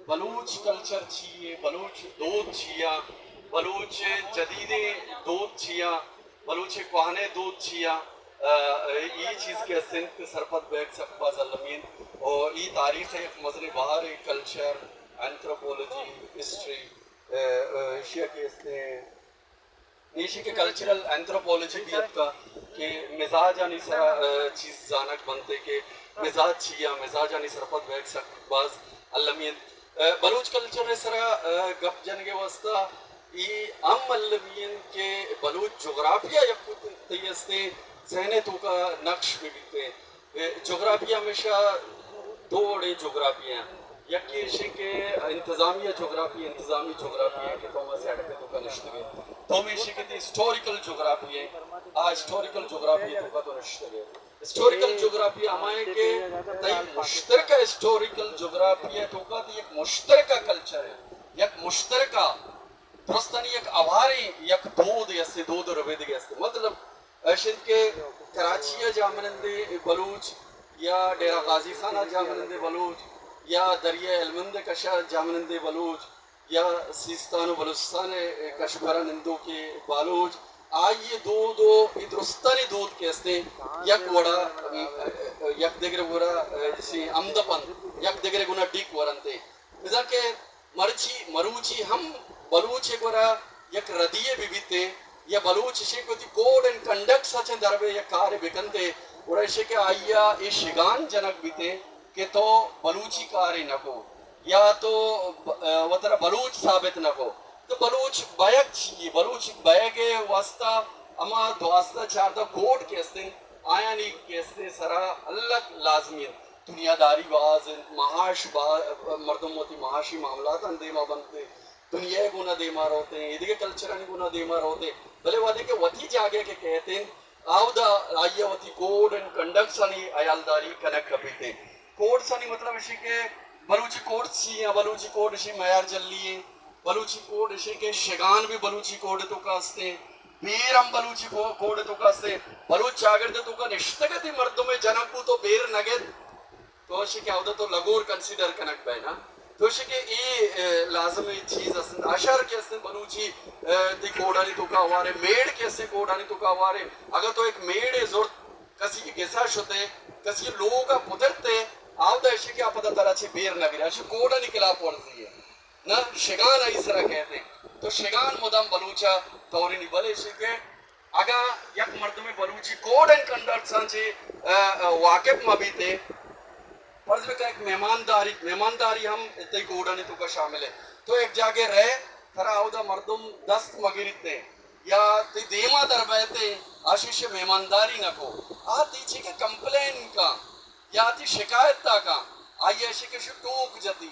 بلوچ کلچر چی اے، بلوچ دود چی آ، بلوچ جدیدیں دود چی آ، بلوچ کوہنیں دود چی آ، اے، اے چیز کہ است انت سرپد بیگ سک باز المی انت۔ و اے تاریخ یک مزنیں بہرے، کلچر، انتھروپولوجی، ہسٹری، اے، اے، ایشی ء کہ استیں ایشی کہ کلچرل انتھروپولوجی بھی اتکا کہ مزاجانی سرا، اے، چیز زانگ بنتے کہ مزاج چی آ، مزاجانی سرپد بیگ سک باز المی انت۔ اے، بلوچ کلچر ء سرا، اے، گپ جنگ ء واسطہ اے ہم المی انت کہ بلوچ جغرافیہ یک تئی استیں ذہن ء توکا نقش بہ بیتے۔ اے، جغرافیہ ہمیشہ دو وڑیں جغرافیہ ہیں۔ یکے ایشی کہ انتظامیہ جغرافی، انتظامی جغرافی ہے کہ تو ہما سیٹ پہ توکا نشتگے۔ دومی ایشی کہ تئی ہسٹوریکل جغرافی ہے، آ ہسٹوریکل جغرافی توکا تو نشتگے۔ ہسٹوریکل جغرافی ہما ہے کہ تئی مشترکہ ہسٹوریکل جغرافی ہے توکا تئی یک مشترکہ کلچر ہے، یک مشترکہ درستانی یک اواریں یک دودے است، دود و ربیدگے است۔ مطلب اش انت کہ کراچی ء جاہمنندیں بلوچ یا ڈیرہ غازی خان ء جاہمنندیں بلوچ یا دریائے ہلمند ء کش ء جاہمنندیں بلوچ یا سیستان و بلوچستان ء کشبر ء نندوکیں بلوچ، آئی ء دود و اے درستانی دود کہ استیں یک وڑا، یک دگرے گورا، چشیں ہمدپ انت، یک دگرے گونا ڈیک ورنت۔ بزاں کہ مرچی، مروچی ہم بلوچ ء گورا یک ردی ء بہ بیت ایں یا بلوچ اشے کہ وتی کوڈ اینڈ کنڈکٹس ء چہ در بہ یک کارے بہ کنت ایں، گڑا اشے کہ آئی ء اے شگان جنگ بیت ایں کہ تو بلوچی کارے نہ کو یا تو ب-، وترا بلوچ ثابت نہ کو۔ تو بلوچ بئیگ چی یے؟ بلوچ بئیگ ء واسطہ ہما دوازدہ چاردہ کوڈ کہ است انت، آیانی کہ است انت سرا الگ لازمی انت۔ دنیاداری باز انت، معاش با-، مردم وتی معاشی معاملاتاں دیما بنت، دنیا ء گونا دیما روت، ایدگہ کلچرانی گونا دیما روت، بلے وہدے کہ وتی جاگہ کہ کیت انت، آودا آئی ء وتی کوڈ اینڈ کنڈکٹس آنی ہیالداری کنگ کپیت انت۔ کوڈس آنی مطلب اشی کہ بلوچی کوڈس چی ہیں؟ بلوچی کوڈ اشی میار جلی ہیں، بلوچی کوڈ اشی کہ شگان بھی بلوچی کوڈ توکا است ہیں، بیر ہم بلوچی کو-، کوڈ توکا است ہیں۔ بلوچ چاگرد توکا نشتگ تی مردم جنگ بو تو بیر نگت، تو اشی کہ اودا تو لگور کنسیڈر کنگ بئے نا۔ تو اشی کہ اے، اے، لازم اے چیز است، اشر کہ است بلوچی، اے، تی کوڈانی توکا ہوارے، میڑ کہ است کوڈانی توکا ہوارے۔ اگر تو ایک میڑے زرت، کسی گسا شتے، کسی لوگا پترتے، آودا اشی کہ آ پدا ترا چہ بیر نگرے، اشی کوڈانی خلاف ورزی ہے۔ نہ شگان آئی سرا کیت انت۔ تو شگان مدام بلوچ ء تورینی، بلے ایشی کہ اگاں یک مردمے بلوچی کوڈ اینڈ کنڈکٹس آں چہ، ا، ا، واقف مہ بیت، فرض بکن یک مہمانداری، مہمانداری ہم تئی کوڈانی توکا شامل ہے۔ تو یک جاگے رہ، ترا اودا مردم دست مہ گریت یا تئی دیما در بئیت، آ شیشے مہمانداری نہ کو، آ تئی چی کہ کمپلین کا یا تئی شکایت تا کا، آئی ایشی کہ شو ٹوک جتی۔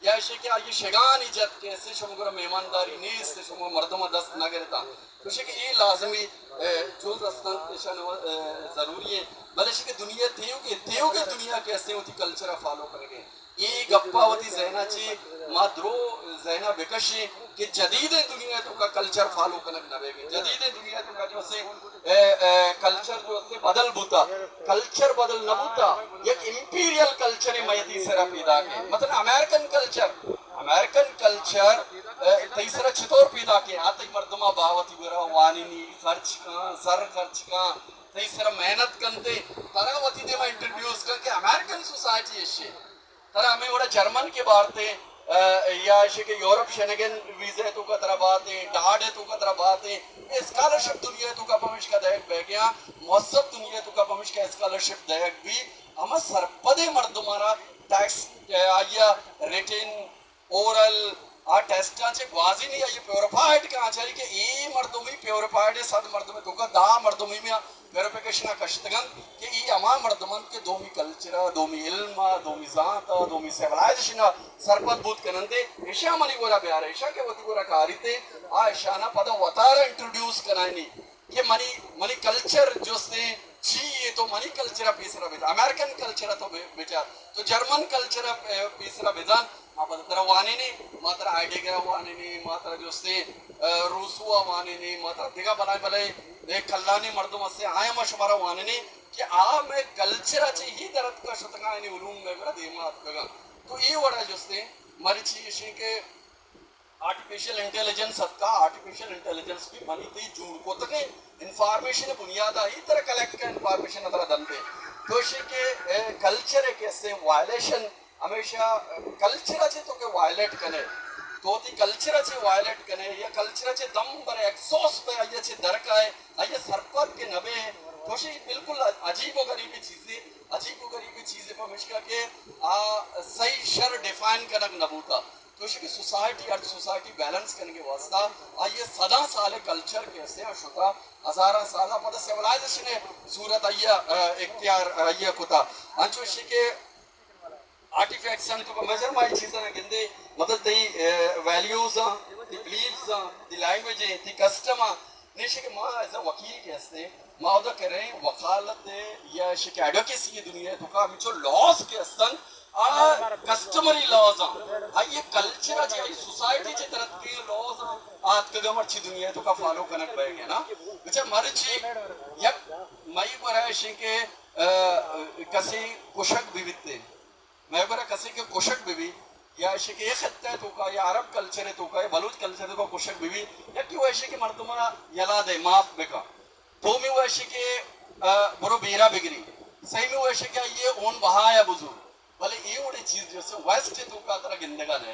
یا ایشی کہ آئی شگانی جت کہ اسے شما گورا مہمانداری نیست، شما مردم دست نہ گرتا۔ تو ایشی کہ اے لازمی، اے، جز استن، ایشان، اے، ضروری ہے۔ بلے ایشی کہ دنیا تیوگے، تیوگے دنیا کہ اسے وتی کلچر فالو کنگے۔ اے گپا وتی ذہنا چی ما درو ذہنا بکشیں کہ جدیدیں دنیا توکا کلچر فالو کنگ نہ بیگے۔ جدیدیں دنیا توکا جو اسے اے، اے، کلچر جو اسے بدل بوتا، کلچر بدل نہ بوتا، یک امپیریل کلچر مئے تئی سرا پیدا کے۔ مثلاً امریکن کلچر، امریکن کلچر، اے، تئی سرا چطور پیدا کے؟ آ تئی مردما با وتی گورا وانینی، خرچ کن، زر خرچ کن، تئی سرا محنت کنتے، ترا وتی دیما انٹروڈیوس کن کہ امریکن سوسائٹی ایشے۔ ترا ہمے وڑا جرمن کہ بارتیں، ء، یا ایشی کہ یورپ شنگن ویزا ء توکا ترا باتیں، ڈاڈ ء توکا ترا باتیں، اسکالرشپ دنیا ء توکا پمشکا دئیگ بیگیاں، مہذب دنیا ء توکا پمشکا اسکالرشپ دئیگ بی، ہما سرپدیں مردماں را ٹیکس، ء، آئی ء ریٹن، اورل، آ ٹیسٹاں چہ گوازینی آئی پیوریفائیڈ کاں چاری کہ اے مردمی پیوریفائیڈ، صد مردم توکا دہ مردمی میں پیوریفیکیشن ء کشتگ انت کہ اے ہما مردم انت کہ دومی کلچر ء، دومی علم ء، دومی زانت ء، دومی سیولائزیشن ء سرپد بوت کن انت۔ ایشاں منی گورا بیار، ایشاں کہ وتی گورا کاریت، آ ایشانا پدا وتارا انٹروڈیوس کنائینی کہ منی، منی کلچر جستیں چی اے، تو منی کلچر ء پیسرا بزان، امریکن کلچر ء تو بے-، بچار، تو جرمن کلچر ء پیسرا بزان۔ ما پدا ترا وانینی، ما ترا ہائیڈیگر ء وانینی، ما ترا جستیں، ء، روسو ء وانینی، ما ترا دگہ بلائیں بلائیں اے کلانی مردم ہستیں، آیاں ما شمارا وانینی کہ آ مئے کلچر ء چہ ہی در اتکا شتگاں، یعنی علوم مئے گورا دیما اتکگاں۔ تو اے وڑا جستیں مرچی ایشی کہ آرٹیفیشل انٹیلیجنس اتکا، آرٹیفیشل انٹیلیجنس بھی منی تئی جوڑ کتگیں انفارمیشن بنیاد ءَ ہی ترا کلیکٹ کا انفارمیشن ءَ ترا دنتے۔ تو ایشی کہ، اے، کلچر ءِ کہ استیں وائلیشن، ہمیشہ، اے، کلچر ءَ چہ تو کہ وائلیٹ کنے، تو وتی کلچر ءَ چہ وائلیٹ کنے یا کلچر ءَ چہ دم برے ایکسوسٹ بے، آئی ءَ چہ در کائے، آئی ءَ سرپد کہ نہ بے، تو ایشی بالکل عجیب و غریبی چیزے، عجیب و غریبی چیزے پمشکا کہ آ صحیح شر ڈیفائن کنگ نہ بوتا۔ تو ایشی کہ سوسائٹی، ہر سوسائٹی بیلنس کنگ ءِ واسطہ آئی ءَ صداں سال ءِ کلچر کہ استیں آ شتا، ہزاراں سال ءَ پدا سیولائزیشن ءِ صورت آئی ءَ، آ، اختیار آئی ءَ کتا۔ انچو ایشی کہ آرٹیفیکٹس آنی توکا میجر ما اے چیزاں گندے، مطلب تئی، آ، ویلیوز آں، تئی بلیفز آں، تئی لینگویج ایں، تئی کسٹم آں، نیشے کہ ما ایز اے وکیل کہ استیں، ما اودا کریں وکالت یا ایشی کہ ایڈوکیسی دنیا توکا ہمچو لاز کہ استن، آ کسٹمری لاز آں، آئی کلچر ءَ چہ، آئی سوسائٹی چہ درتکیں لاز آں، آتکگا مرچی دنیا توکا فالو کنگ بئیگ نا۔ بچا مرچی یک مئی گورا ایشی کہ، آ، کسے کشگ بہ بیتے، مئے گورا کسے کہ کشگ بہ بی، یا ایشی کہ اے خطہ ءِ توکا یا عرب کلچر ءِ توکا یا بلوچ کلچر ءِ توکا کشگ بہ بی، یکے وَ ایشی کہ مردم ءَ یلا دے، معاف بکا۔ دومی وَ ایشی کہ، آ، برو بیرا بگری۔ سیمی وَ ایشی کہ آئی ءِ اون بہا ءَ بزور۔ بلے اے وڑیں چیز جو سے ویسٹ ءِ توکا ترا گندگا نہ۔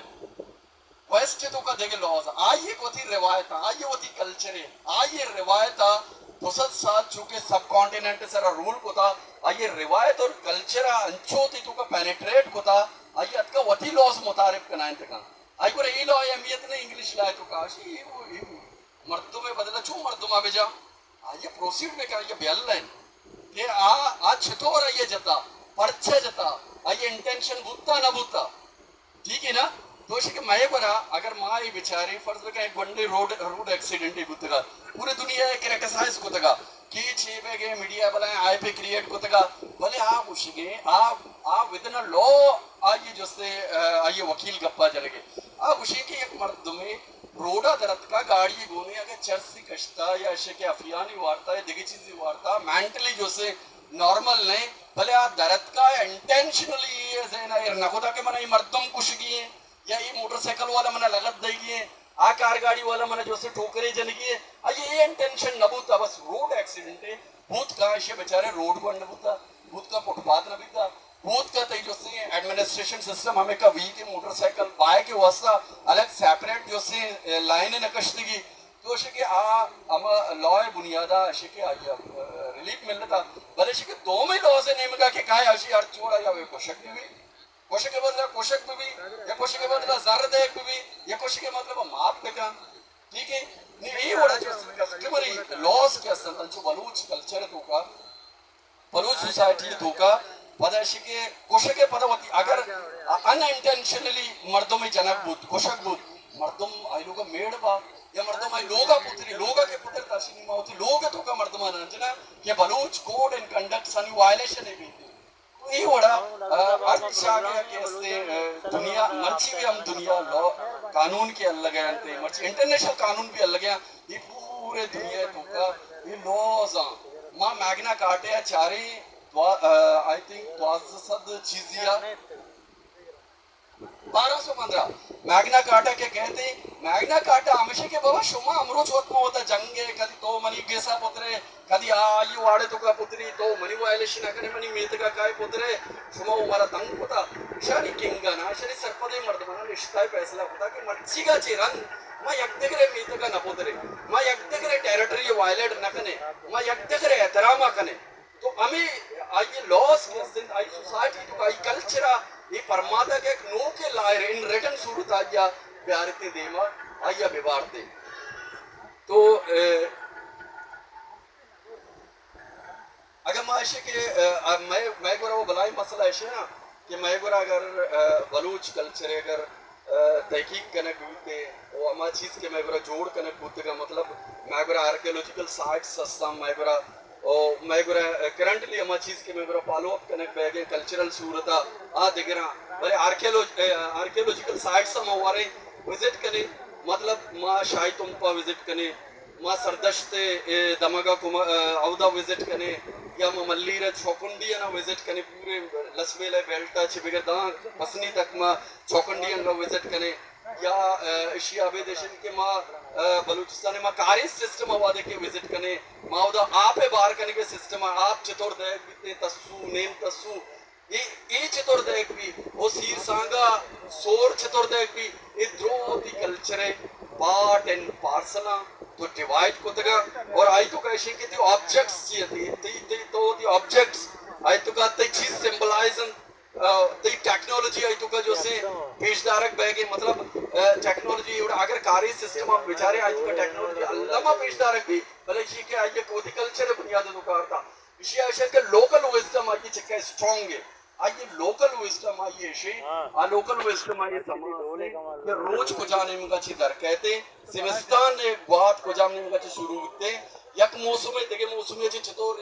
ویسٹ ءِ توکا دگہ لاز، آئی ءِ وتی روایت، آئی ءِ وتی کلچر، آئی ءِ روایت ءَ دو سد سال چونکہ سب کانٹیننٹ ءِ سرا رول کتا، آئی ءِ روایت اور کلچر ءَ انچو تئی توکا پینیٹریٹ کتا، آئی ءَ اتکا وتی لاز متعارف کنائینتگا۔ آئی گورا اے لا ءِ اہمیت نہ، انگلش لا ءِ توکا، اشی اے وہ، اے وہ۔ مردم ءِ بدلا چون مردم ءَ بجا؟ آئی ءَ پروسیڈ بکن، آئی ءَ بیل لین کہ آ، آ چطور آئی ءَ جتا، پرچہ جتا، آئی ءِ انٹینشن بوتا نہ بوتا۔ ٹھیک ہے نا؟ تو ایشی کہ مئے گورا اگر ما اے بچاریں، فرض بکن ایک گونڈے روڈ، روڈ ایکسیڈنٹ ہی بوتگا، پورے دنیا ءَ کرٹیسائز کتگا کہ چے بیگے میڈیا بلائیں ہائپ کریئیٹ کتگا، بلے آ گوشگے، آ، آ ودن لا آئی جو سے، آ، آئی وکیل گپا جنگے، آ گوشے کہ یک مردمے روڈا درتکا گاڑی گونے، اگہ چرسی کشتا یا ایشی کہ افیانی وارتا یا دگہ چیزی وارتا، مینٹلی جو سے نارمل نہیں، بلے آ درتکا انٹینشنلی یہ ذہن ایر نہ کتا کہ من اے مردم کشگی ہیں یا اے موٹر سائیکل والا منا لگت دئیگی ہیں، آ کار گاڑی والا منا جو سے ٹوکرے جنگی ہیں، آئی اے انٹینشن نہ بوتا، بس روڈ ایکسیڈنٹ ہے، بوت کا ایشی بیچارے روڈ گونڈ بوتا، بوت کا فٹ پاتھ نہ بیتا۔ بوت کا تئی جو سے ایڈمنسٹریشن سسٹم ہمیں کا ویک ہے، موٹر سائیکل، بائیک کے واسطہ الگ سیپریٹ جو سے، اے، لائن نہ کشتگی۔ تو ایشی کہ آ ہما لا بنیادا ایشی کہ آئی، اے، ریلیف ملتا۔ بلے ایشی کہ دومی لا سے نیمگا کہ کائے ایشی ہر چوڑا یا وہ کشک بھی، کشک کے بدلا کشک بھی، یا کشک کے بدلا زر دے بھی، یا کشک کے مطلب معاف بکن۔ ٹھیک ہے؟ نہیں، یہ وڑا جو کسٹمری لاز کے اصل انچو بلوچ کلچر توکا بلوچ سوسائٹی توکا پدا ایشی کہ کشگ ء پدا وتی اگر ان انٹینشنلی مردم جنگ بوت، کشگ بوت، مردم آئی لوگا میڑ با یا مردم آئی لوگا پتری، لوگا کہ پتر تاشی نیما وتی لوگ توکا مردم نہ جنا کہ بلوچ کوڈ اینڈ کنڈکٹس آنی وائلیشن ہے بیتی۔ تو اے وڑا، آ، ہر جاگہ کہ استے، آ، دنیا مرچی بھی ہم دنیا لا قانون کے الگ ہیں، مرچی انٹرنیشنل قانون بھی الگ ہیں۔ اے پورے دنیا ء توکا اے لاز آں۔ ما میگنا کارٹا ء چاریں، دوا-، آ، آئی تھنک دوازدہ سد چیزی ء، بارہ سو پندرہ۔ میگنا کارٹا کہ کہتے ہیں، میگنا کارٹا ہمیشہ کہ بابا شما امروچ وت ما وتا جنگ ہے، کدی تو منی گیسا پترے، کدی آ آئی واڑے توکا پتری، تو منی وائلیشن ء کنے منی میتگا کائے پترے، شما او مارا تنگ کتا۔ اشانی کنگا نا، اشانی سرپدیں مردمانا نشتہ ء فیصلہ کتا کہ مرچیگا چہ رند ما یکدگرے میتگا نہ پتریں، ما یکدگرے ٹیریٹری ء وائلیٹ نہ کنیں، ما یکدگرے احترام ء کنیں۔ تو ہمے آئی لاز کہ است انت، آئی سوسائٹی تو آئی کلچر ء اے پرماتا کہ یک نوکیں لائر ان ریٹن صورت آئی ء بیارتیں دیما، آئی ء ببارتیں۔ تو، اے، اگاں ما ایشی کہ، آ، آ، مئے، مئے گورا وہ بلاہیں مسئلہ ایشی نا کہ مئے گورا اگر، آ، بلوچ کلچر اگر، آ، تحقیق کنگ بوتے، و ہما چیز کہ مئے گورا جوڑ کنگ بوتگا، مطلب مئے گورا آرکیولوجیکل سائٹس ہستاں، مئے گورا، او مئے گورا، آ، کرنٹلی ہما چیز کہ مئے گورا فالو اپ کنگ بیگے کلچرل صورتا آ دگراں، بلے آرکیولوج-، آ، آرکیولوجیکل سائٹس ہم ہواریں وزٹ کنے، مطلب ما شاہی تمپا وزٹ کنے، ما سردشت ءِ دمگ ءَ کم-، ءَ، اودا وزٹ کنیں، یا ما ملیر ءِ چوکنڈی ءَ وزٹ کنیں، پورے لسبیلہ بیلٹ ءَ چہ بگر داں پسنی تک ما چوکنڈی ءَ وزٹ کنیں، یا، ءَ، اشی ءَ ابید اش انت کہ ما، ءَ، بلوچستان ءَ ما کاریں سسٹم ءَ وہدے کہ وزٹ کنیں، ما اودا آپ ءِ بار کنگ ءِ سسٹم ءَ، آپ چطور دئیگ بیتیں، تسو، نیم تسو، اے، اے چطور دئیگ بی؟ او سیر سانگا سور چطور دئیگ بی؟ اے درو وتی کلچر ءِ پارٹ اینڈ پارسل آں، تو ڈیوائیڈ کتگا۔ اور آئی توکا ایشی کہ تئی آبجیکٹس چی انت، تئی، تئی، تو وتی آبجیکٹس، آئی توکا تئی چیز سمبلائز انت، آ، تئی ٹیکنالوجی آئی توکا جو سے پیش دارگ بئیگے، مطلب، آ، ٹیکنالوجی، اگر کاری سسٹم آپ بچارے، آئی توکا ٹیکنالوجی الما پیش دارگ بی، بلے ایشی کہ آئی یک وتی کلچر ءِ بنیاد ءَ تو کار دا۔ ایشی ءَ اشاں کہ لوکل وزڈم آئی چکا اسٹرانگ ہے۔ آئی لوکل وزڈم آئی ایشی، آ لوکل وزڈم آئی سما کہ روچ کجا نیمگا چی در کہتے، سمستان نے گوات کجا نیمگا چی شروع ہوتے، یک موسم ہے، دگہ موسم ہے، چی چطور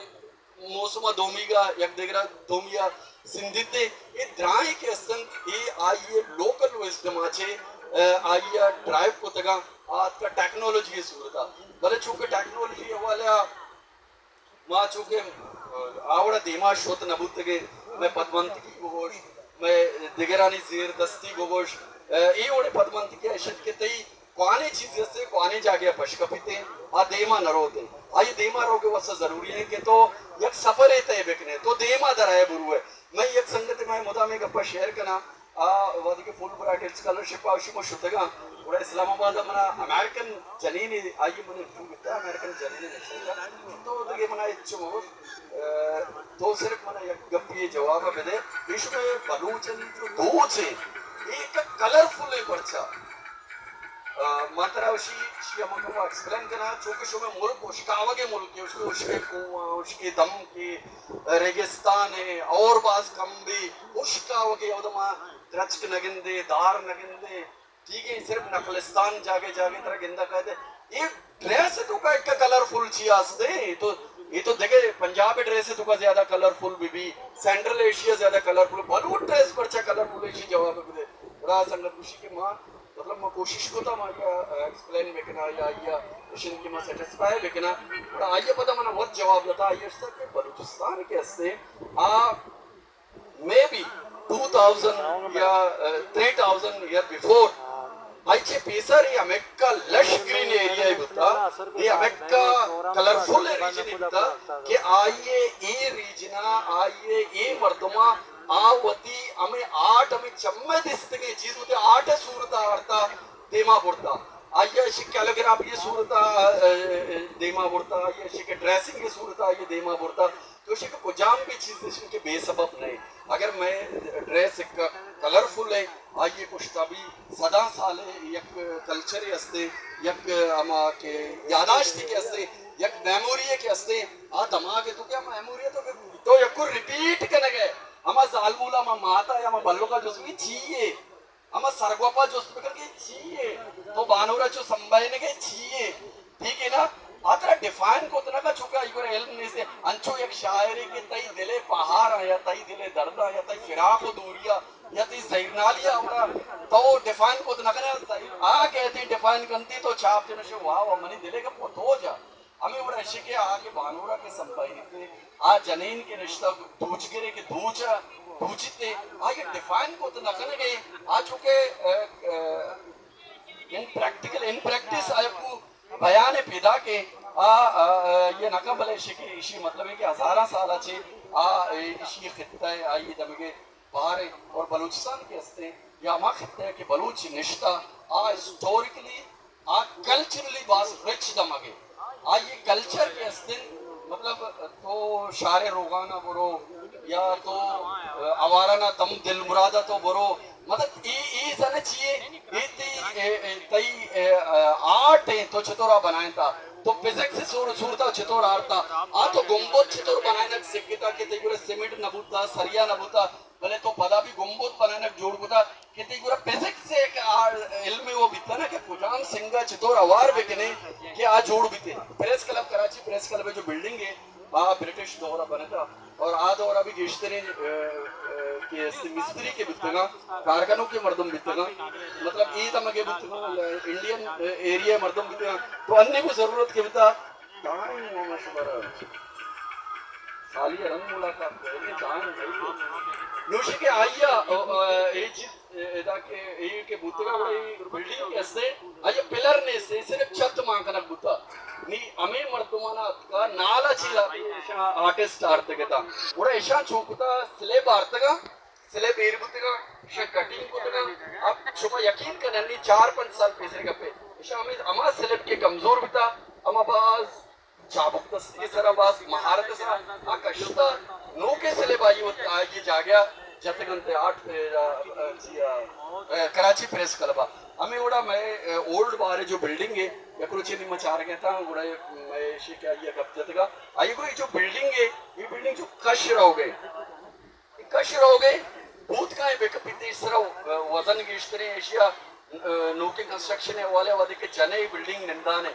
موسم دومیگا، یک دگرا دومیا سندھتے، اے درائیں کہ استن، اے آئی لوکل وزڈم آچے، آئی ڈرائیو کتگا، آتکا ٹیکنالوجی صورتا۔ بلے چونکہ ٹیکنالوجی حوالہ ما چونکہ، آ، آوڑا دیما شت نہ بوتگیں، مئے پدمنتگی بگوش، مئے دگرانی زیر دستی بگوش، آ، اے وڑیں پدمنتگی اشت کہ تئی کوانیں چیزے استے، کوانیں جاگہے پش کپیتیں، آ دیما نہ روتیں۔ آئی دیما روگ واسطہ ضروری ہے کہ تو یک سفرے طے بکنے، تو دیما درائے بروئے۔ میں یک سنگت، میں مدام اے گپا شیئر کناں، آ، وہدے کہ فل برائٹ اسکالرشپ آ شما شتگاں، گڑا اسلام آباد ءَ منا امریکن جنینے، آئی من انٹرویو بیتا، امریکن جنینے نشتگا۔ تو دگہ منا ہچ مگوش، آ، تو صرف منا یک گپی جواب بدے، اے شمئے بلوچانی جو دوچ ہے، اے یک کلرفل ہے پرچا؟ آ، من ترا اشی، اشی ہمک ما ایکسپلین کناں، چونکہ شمئے ملک اشکاوگے ملک ہے، اشکے، اشکے کوہ، اشکے دم کے، ریگستان ہے، اور باز کم بھی اشکاوگے، اودا ما درچک نہ گندے، دار نہ گندے، ٹھیک ہے، صرف نخلستان جاگے جاگے ترا گندا کہتے۔ اے ڈریس توکا ایک کلرفل چی آستے، اے تو، اے تو دگہ پنجاب ڈریس توکا زیادہ کلرفل بی بی، سینٹرل ایشیا زیادہ کلرفل، بلوچ ڈریس پرچا کلرفل ایشی جواب بدے۔ گڑا سنگت گوشی کہ ما، مطلب، ما کوشش کتا ما یا ایکسپلین بکنا یا یا اشن کہ ما سیٹسفائی بکنا۔ گڑا آئیے پدا منا وت جواب داتا، آئیے اشتا کہ بلوچستان کے ہستے آ مے بی ٹو تھاؤزنڈ یا، آ، تھری تھاؤزنڈ ایئر بیفور، آئی چہ پیسر اے ہمکا لش گرین ایریا بوتا، اے ہمکا کلرفل ریجن بوتا کہ آئیے اے ریجنا، آئیے اے مردما آ وتی ہمے آرٹ، ہمے چمے دیستگیں چیز وتی آرٹ صورت آرتا دیما برتا۔ آئیے اشی کیلیگرافی صورتا، آ، آ، دیما برتا، آئیے اشی کہ ڈریسنگ صورتا آئیے دیما برتا۔ تو اشی کہ کجام بھی چیز اشی کہ بے سبب نہیں۔ اگر میں ڈریس ایک کلرفل ہے، آئیے پشتا بھی صداں سال ہے، یک کلچر ہستے، یک ہما کہ یاداشتی کہ ہستے، یک میموری کہ ہستے، آ دماغ ہے تو کیا میموری ہے تو کہ تو یک کو ریپیٹ کنگے، ہما زالمولا، ہما ماتا یا ہما بلوکا جو سوی چیئے۔ ہما سرگوپا جست بکن کہ چی ہے؟ تو بانورا چو سمبھائینگے چی ہے؟ ٹھیک ہے نا؟ آ ترا ڈیفائن کت نہ کا، چونکہ آئی گورا علم نیست ہے۔ انچو یک شاعرے کہ تئی دلے پہارا یا تئی دلے دردا یا تئی فراق و دوریا یا تئی زہرنالیا اوڑا تو ڈیفائن کت نہ کنے، آ کہتے ڈیفائن کنتی تو چھاپ جنشے، واہ واہ، منی دلے گپ تو جا۔ ہمے وڑا اشی کہ آ کہ بانورا کہ سمبھائینیتے، آ جنین کہ نشتہ دوچگرے کہ دوچ، دوچیتے، آ یہ ڈیفائن کت نہ کنگے، آ چونکہ، آ، آ، ان پریکٹیکل، ان پریکٹس آ یکو بیان پیدا کہ آ، آ، آ، یہ نہ کن، بلے اشی کہ اشی مطلب ہے کہ ہزاراں سال چے آ، اے، اشی خطہ ہے، آئی دمگے بہار ہے اور بلوچستان کے ہستے یا ہما خطہ ہے کہ بلوچ نشتہ آ ہسٹوریکلی آ کلچرلی باز رچ دمگے۔ آئی کلچر کہ استن، مطلب، تو شار روغانا برو یا تو، آ، آواران دم دل مرادا تو برو، مطلب، ای، ای زن چیئے، ای تی، اے، اے، تئی، اے، آ، آرٹ ہیں، تو چطورا بنائنتا، تو فزکس سور، صورتا چطور آرتا، آ تو گنبد چطور بنائنک سکتا کہ تئی گورا سیمنٹ نہ بوتا، سریا نہ بوتا، بلے تو پدا بھی گنبد بنانک جوڑ کتا کہ تئی گورا فزکس سے ایک آ-، علم وہ بیتا نا کہ کجام سنگا چطور اوار بکنے کہ آ جوڑ بیتے۔ Press club Karachi, press club جو بلڈنگ ہے، آ برٹش دورا بنتا اور آ دورا بھی گیشترین، اے، اے، کہ است مستری کہ بوتگاں، کارکنوکیں مردم بوتگاں، مطلب اے دمگے بوتگاں، انڈین ایریا مردم بوتگاں، تو انّے گوں ضرورت کہ بوتا، ٹائم ہمش برا سالی رنگ ملاقات کریں، ٹائم نہیں۔ نوشی کہ آئیا، اے چیز ادا کہ اے کہ بوتگا گڑا اے بلڈنگ کہ استے، آئی پلر نیستے، صرف چھت مان کنگ بوتا۔ نی ہمے مردمانا اتکا نالا چی لا، ایشاں آرٹسٹ آرتگ اتاں۔ گڑا ایشاں چو کتا، سلیب آرتگا، سلیب ایر بوتگا، ایشاں کٹنگ کتگا۔ اب شما یقین کنے نی چار پنچ سال پیسر گپے، ایشاں ہمے ہما سلیب کہ کمزور بوتا، ہما باز چابک دستی سرا، باز مہارت سرا آ کشتا، نوکیں سلیب آئی وت آئی جاگہ جتگ انت آرٹ، اے، اے، چی، اے، اے، کراچی پریس کلب ءَ۔ ہمے وڑا مئے، اے، اولڈ بار ءِ جو بلڈنگ ہے، یک روچے نی ما چارگ ءَ اتاں، گڑا مئے ایشی کہ آئی ءَ گپ جتگا۔ آئی گو اے جو بلڈنگ ہے، اے بلڈنگ جو کش روگ ءَ کش روگ ءَ بوت کائیں، بہ کپیت ایش سرا وزن گیشتریں ایشیا، نوکیں کنسٹرکشن ءِ حوالے ءَ وھدے کہ جنئے بلڈنگ نندانے۔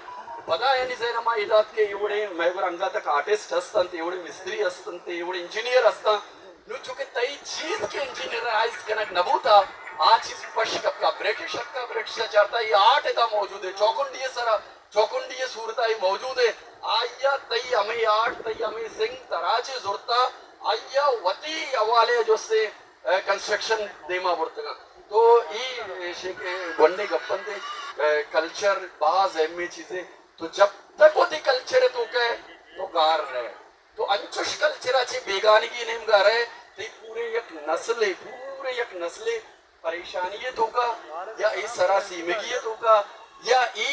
پدا یعنی ذہن ءَ ما اے دات کہ اے وڑیں مئے گورا انگا تک آرٹسٹ ہست انت، اے وڑیں مستری ہست انت، اے وڑیں انجینئر ہست انت۔ نوں چونکہ تئی چیز کہ انجینئرائز کنگ نہ بوتا، آ چیز پش کپتا۔ برٹش اتکا، برٹش ءَ چارتا، اے آرٹ ادا موجود ہے، چوکنڈی ءِ سرا چوکنڈی ءِ صورت ءَ موجود ہے۔ آئی ءَ تئی ہمے آرٹ، تئی ہمے سنگ ترا چے زرتا، آئی ءَ وتی حوالے ءَ جستے، اے، کنسٹرکشن دیما برتگا۔ تو اے ایشی کہ گونڈیں گپ انت، اے، کلچر باز اہمیں چیزے۔ تو جب تک وتی کلچر ءِ توکا ئے، تو گار نہ ئے۔ تو انچش کلچر ءَ چے بیگانگی نیمگا رہ ئے، تئی پورے یک نسلے، پورے یک نسلے پریشانی ءِ توکا یا اے سراسیمگی ءِ توکا یا اے،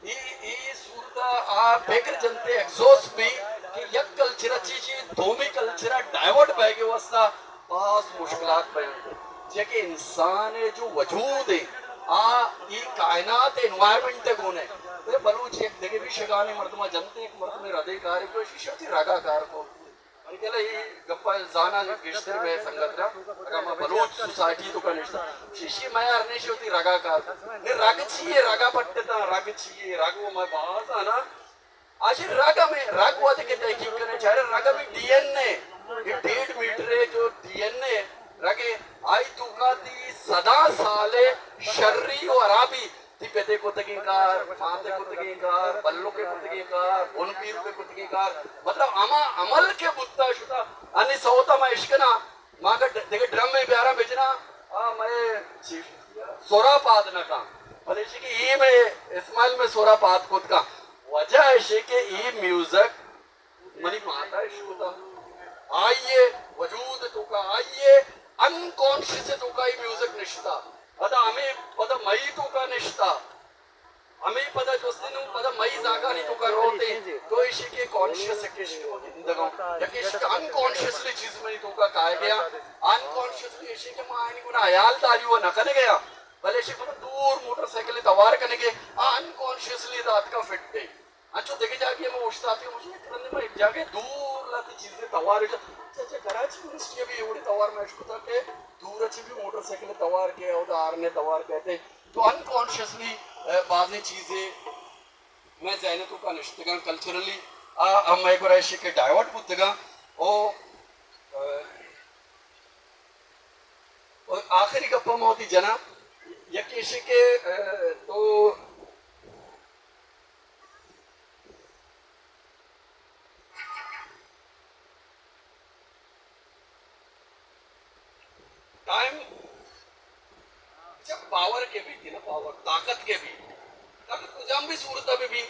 اے، اے صورت ءَ آ فکر جنتے ایگزاسٹ بی کہ یک کلچر ءَ چی چی دومی کلچر ءَ ڈائیورٹ بئیگ ءِ واسطہ باز مشکلات بیان۔ چیا کہ انسان ءِ جو وجود ہے، آ اے کائنات ءِ انوائرمنٹ ءَ گون ہے۔ بلے بلوچ یک دگہ بھی شگانے مردم ءَ جنتے، یک مردم ءِ ردے کارے کو، شیشہ وتی رگا کار کو۔ من کہ اے گپا زاناں گیشتر مئے سنگت را، اگاں ما بلوچ سوسائٹی توکا نشتہ، شیشی میار نیشی وتی رگا کار۔ نے رگ چیے، رگا پٹتا، رگ چیے، رگ وہ میں باز آنا۔ آشی رگ ہمیں، رگ وہدے کہ تحقیق کنے چاہے، رگ ہمیں ڈی این اے، یہ ڈیڑھ میٹر ہے جو ڈی این اے رگ ہے، آئی توکا تی صدا سال ہے شری و حرابی، تی پتے کتگیں کار، ماتے کتگیں کار، بلکے کتگیں کار، بن پیرکے کتگیں کار، مطلب ہما عمل کہ بوتا شتا، انی سوتا ما اشکنا، ما اگر دگہ ڈرمے بیارا بجنا، آ مئے چی، سورا پاد نہ کن۔ بلے ایشی کہ اے مئے اسماعیل مئے سورا پاد کت کن۔ وجہ ایشی کہ اے میوزک منی ماتا اشکتا۔ آئی ءِ وجود توکا، آئی ءِ انکانشس توکا اے میوزک نشتا۔ پدا ہمیں، پدا مئی توکا نشتا۔ ہمیں پدا جستے نوں پدا مئی زاگانی توکا روتے، تو ایشی کہ کانشس کش گندگا، یا کہ ایشی کہ انکانشسلی چیز منی توکا کائے گیا۔ انکانشسلی ایشی کہ ما آئینی گنا حیال داری و نہ کنے گیا۔ بلے ایشی پدا دور موٹر سائیکل توار کنے گے، آ انکانشسلی دات کا فٹ ہے۔ انچو دگہ جاگے ہم اوشتاتے، مجھے یک رندے ما یک جاگے دور لاتے چیزے توار جا۔ اچھا، اچھا، کراچی یونیورسٹی ابھی اوڑے توار میں اشکتا کہ دور اچھی بھی موٹر سائیکل توار کے، او دا آرنے توار کہتے۔ تو انکانشسلی، اے، بازیں چیزے میں ذہن توکا نشتگاں کلچرلی، آ، ہم میں گرا ایشی کہ ڈائیورٹ بوتگاں۔ او، اے، او آخری گپا موتی جنا، یک ایشی کہ، اے، تو ٹائم، اچھا، پاور کے بھی تھی نا، پاور، طاقت کے بھی، طاقت کجام بھی صورت بھی، بھی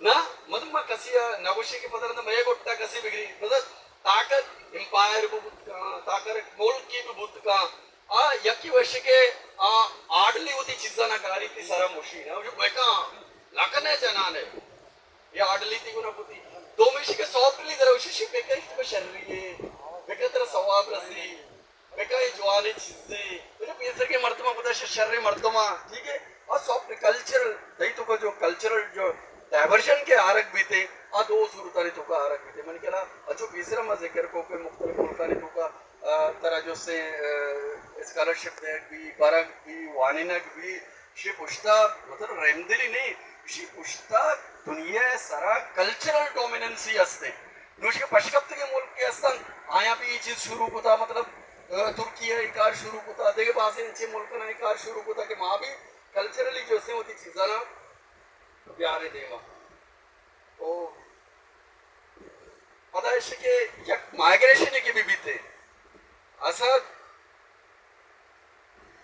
نا، مطلب، ما کسی نہ گوشے کہ پتہ نہ مئے گٹا کسی بگری، مطلب، طاقت امپائر بھی بوت کاں، طاقت ملک کی بھی بوت کاں، آ یکی وشے کہ آ آڈلی وتی چیزاں نہ کاری تی سرا مشین ہے، جو بیکا لکنے جنانے۔ یا آڈلی تی گنا کتی۔ دومی شی کہ سافٹلی در اوشی شی بکن تو شری ہے، بکن ترا ثواب رسی، بکن یہ جوانے چیزے۔ مجھے پیسر کے مردمہ پتا شر، شر مردمہ، ٹھیک ہے؟ اور سافٹ کلچرل، تئی توکا جو کلچرل جو ڈائیورژن کے آرگ بیتے، آ دو صورتانی توکا آرگ بیتے۔ من کہنا، اچھو پیسر ما ذکر کو کہ مختلف ملکانی توکا، آ، ترا جو سے، آ، اسکالرشپ دیگ بھی، برگ بھی، وانینگ بھی، شی پشتا، مطلب، رحمدلی نہیں، شی پشتا دنیا سرا کلچرل ڈومیننسی ہستے۔ نوشی کہ پشکپتگیں ملک کے ہستن، آیا بھی یہ چیز شروع کتا، مطلب، ترکیہ ءَ اے کار شروع کتا، دگہ بازیں انچیں ملکاں اے کار شروع کتا کہ ما بھی کلچرلی جو سے وتی چیزاں بیارے دیما۔ تو پدا ایش کہ یک مائیگریشن کہ بہ بیتے، اسد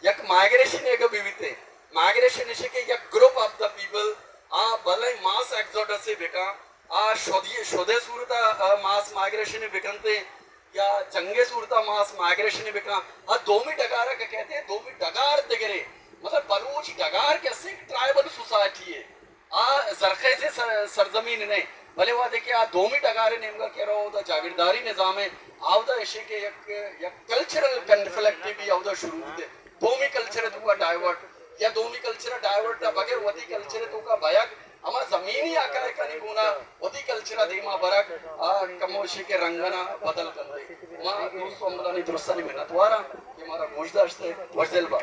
یک مائیگریشن اگہ بہ بیتے، مائیگریشن ایش کہ یک گروپ آف دا پیپل آ بلے ماس ایگزوڈس بکن، آ شدی، شدے صورت ءَ، آ، ماس مائیگریشن بکنتے یا جنگے صورت ءَ ماس مائیگریشن بکن، آ دومی ڈگار ءَ کہ کہتے ہیں، دومی ڈگار دگرے، مطلب بلوچ ڈگار کہ اسے ٹرائبل سوسائٹی ہے، آ زرخیزیں سر-، سرزمین نہ، بلے وہدے کہ آ دومی ڈگار ءِ نیمگا کہ رو، اودا جاگیرداری نظام ہے، آ اودا ایشے کہ یک، یک کلچرل کنفلکٹ بھی اودا شروع بیتے۔ دومی کلچر ءِ توکا ڈائیورٹ، یا دومی کلچر ءَ ڈائیورٹ ءَ بغیر وتی کلچر ءِ توکا بیگ، ہما زمینی حقائقانی گونا وتی کلچر ءَ دیما برگ، آ کمو ایشے کہ رنگنا بدل کنتے۔ ما دوست و ہمبلانی درستانی منتواراں کہ مارا گوش داشتے، وشدل با۔